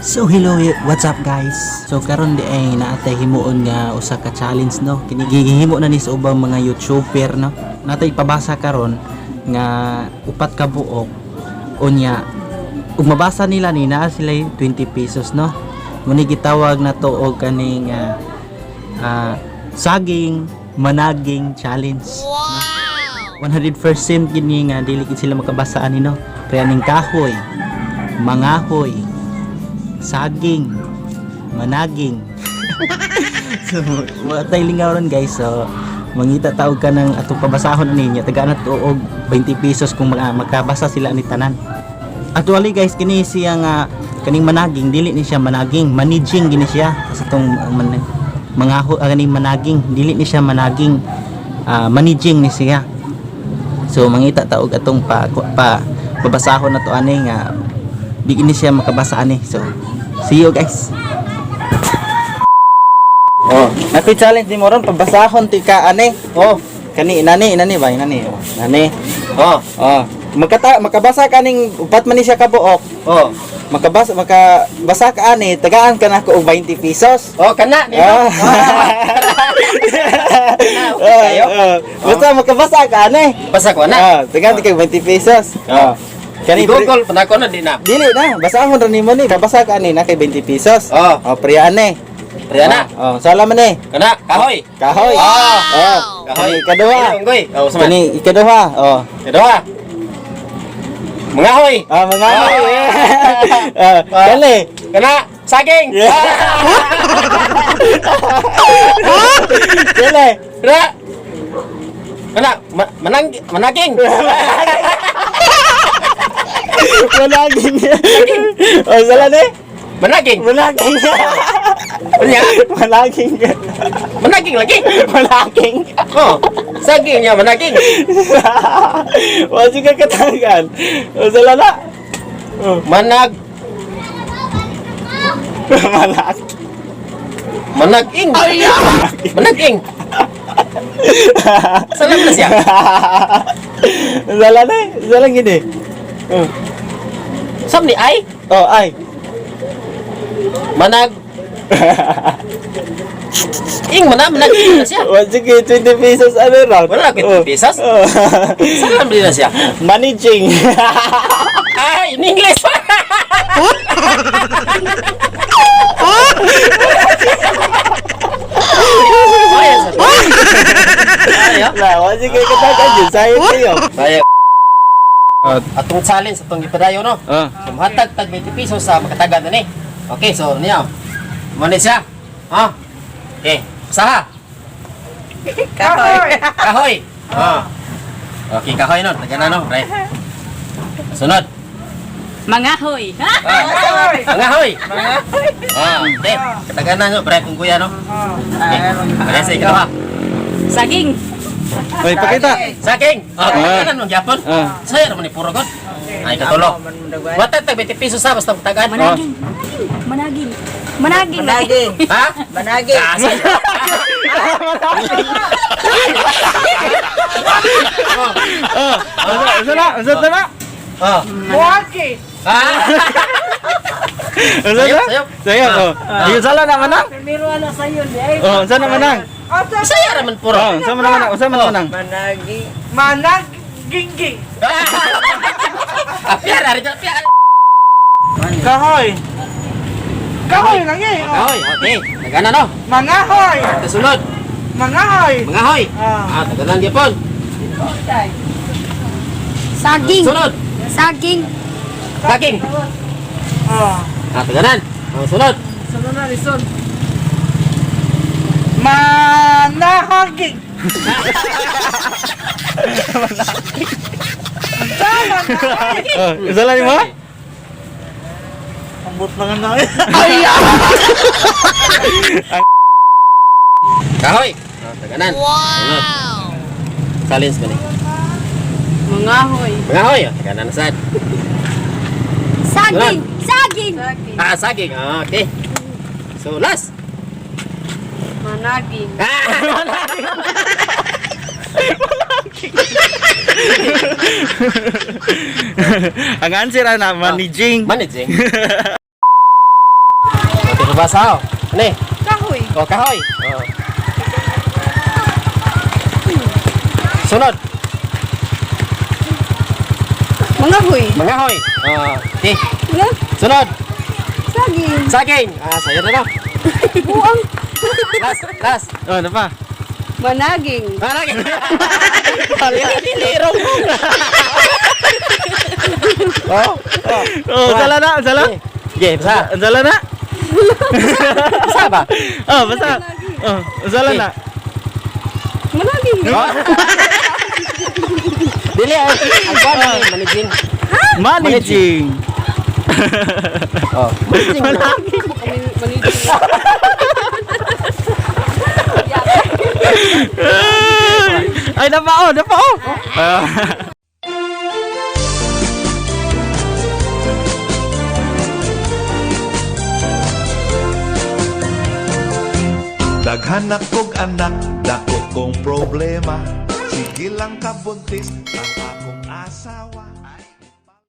So hello, what's up, guys? So karon di ay naatay himuon nga usa ka challenge, no. Kini gihimo na ni sa ubang mga YouTuber, no. Natay pabasa karon nga upat ka buok, unya ug mabasa nila ni naa sila 20 pesos, no. Muni gitawag na to og kaning saging managing challenge. No? 100% gini nga dili gid sila makabasa ani, no. Kaya ning kahoy, mangahoy, saging, managing. So, wa tay lingaw ron, guys. So, mangita taog ka ng atong pabasahon ninyo. Tagaan na to og 20 pesos kung makabasa sila ni tanan. Actually, guys, kini siya nga kaning managing, dili ni siya managing, managing gini siya. Sa itong mangaho, kaning managing, dili ni siya managing, managing ni siya. So mangita taog atong pa pabasahon na to ani nga di ni siya makabasa ani. So see you, guys. Oh, nakoy challenge ni mo ron, pabasahon ti ka ani. Oh, kani inani inani ba inani. Oh, nani. Oh, Oh, makabasa ka ning upat man ni siya ka buok. oh. Makabasa ka ani, tagaan ka nako og 20 pesos. Oh, kana ni. Ah. Okay kayo. Oh, basta makabasa ka ani. Basa ko na. Ah, tagaan ti kag 20 pesos. Oh. Kani Google pa na di na. Dili na, basahon ra nimo ni. Kabasa ka ani na kay 20 pesos. Oh. Oh, priya ani. Priya na. Oh, sala man eh. Kana, kahoy. Kahoy. Ah. Oh, Kahoy. kani ikaduha. Unggoy. Oh, sama. Kani ikaduha. Oh. Ikaduha. Mga hoy. Ah, mga Oh. hoy. Ah, kani. Kana, saging. Yeah. Kani. Kana. Kana, manang managing. Managing. Oh, sala ni. Managing. Managing. Unya, Managing. Managing lagi. Managing. Oh, saging niya managing. Wa ka katangan. Oh, sala na. Oh, Manag manag. Managing. Managing. Salam na siya. Sala na eh. Sala gini. Oh. Sam ni ay Oh, ay. manag ing mana managing na siya. Wa sige, 20 pesos ano round. Wala, 20 pesos? Oh. Salam din na siya. Managing. Ay, in English. Ay, ay, ah. La, wa sige katakan jud sayo tayo. Ay, Oh. atong challenge atong gipadayon, no. Ah. So muhatag tag 20 pesos sa makatagan na ni. Okay, so niya. Mo ni siya. Ha? Okay, usaha. Kahoy. Kahoy. Ah. Okay, kahoy no. Taga na no, right. Sunod. Mangahoy. Ha? Ah. Mangahoy. Ah, okay. Katagan na no, pre, kung kuya no. Okay. Pare sa ikaw ha. Saging. Oy, pakita. Saging. Ah, katagan no gyapon. Ah. Saya naman ni puro god. Ay, katulo. Watag tag 20 pesos sa basta tagaan. Managing. Managing. Managing. Managing. Ha? Managing. Ah, saya. Oh, unsa na? Unsa na? Oh. Buwagi. Ah. Unsa na? Sayop, sayop. Sayo. Oh. Yung sala na manang. Primero ala sayo di ay. Oh, unsa na manang? Saya raman puro. Oh, unsa man manang? Unsa man manang? Managing. Managingging. Ah, piar, ari ka, piar. Kahoy. Kahoy lagi. Kahoy, okay. Tagana no. Mangahoy. Kasunod, Mangahoy. mga hoy. Ah. Ah, taganan gyapon. Saging. Sunod, Saging. saging. Ah. Ah, taganan. Ah, sunod. Sunod na lison. Manahaging. Oh, unsa lang nimo? Ambot lang na. Kahoy. Ah, taganan. Wow. Sunod. Challenge ba ni? Mangahoy. Mga hoy, ah, taganan na sad. Saging. Saging. Ah, saging. Ah, okay. So, last. Managing. Ah! Ang answer ana managing. Managing. Basa oh. Ano eh? Kahoy. Oh, kahoy. Oh. Sunod, Mangahoy. mangahoy. Oh, okay. Nga. Sunod, Saging. saging. Ah, sayo na na. Buang. Last, last. Oh, ano pa? Managing. Managing. Dili, wrong. Oh, oh. Oh, sala na, sala. Okay, basa. Ang sala na. Basa ba? Oh, basta. Oh, ang sala na. Managing. Oh. Dili ay ang kuan ni managing. Managing. Oh, managing. Kami managing. Ay, napa oh, napa oh. Ah. Daghan na kog anak, dako kong problema. Sige lang kabuntis ang akong asawa.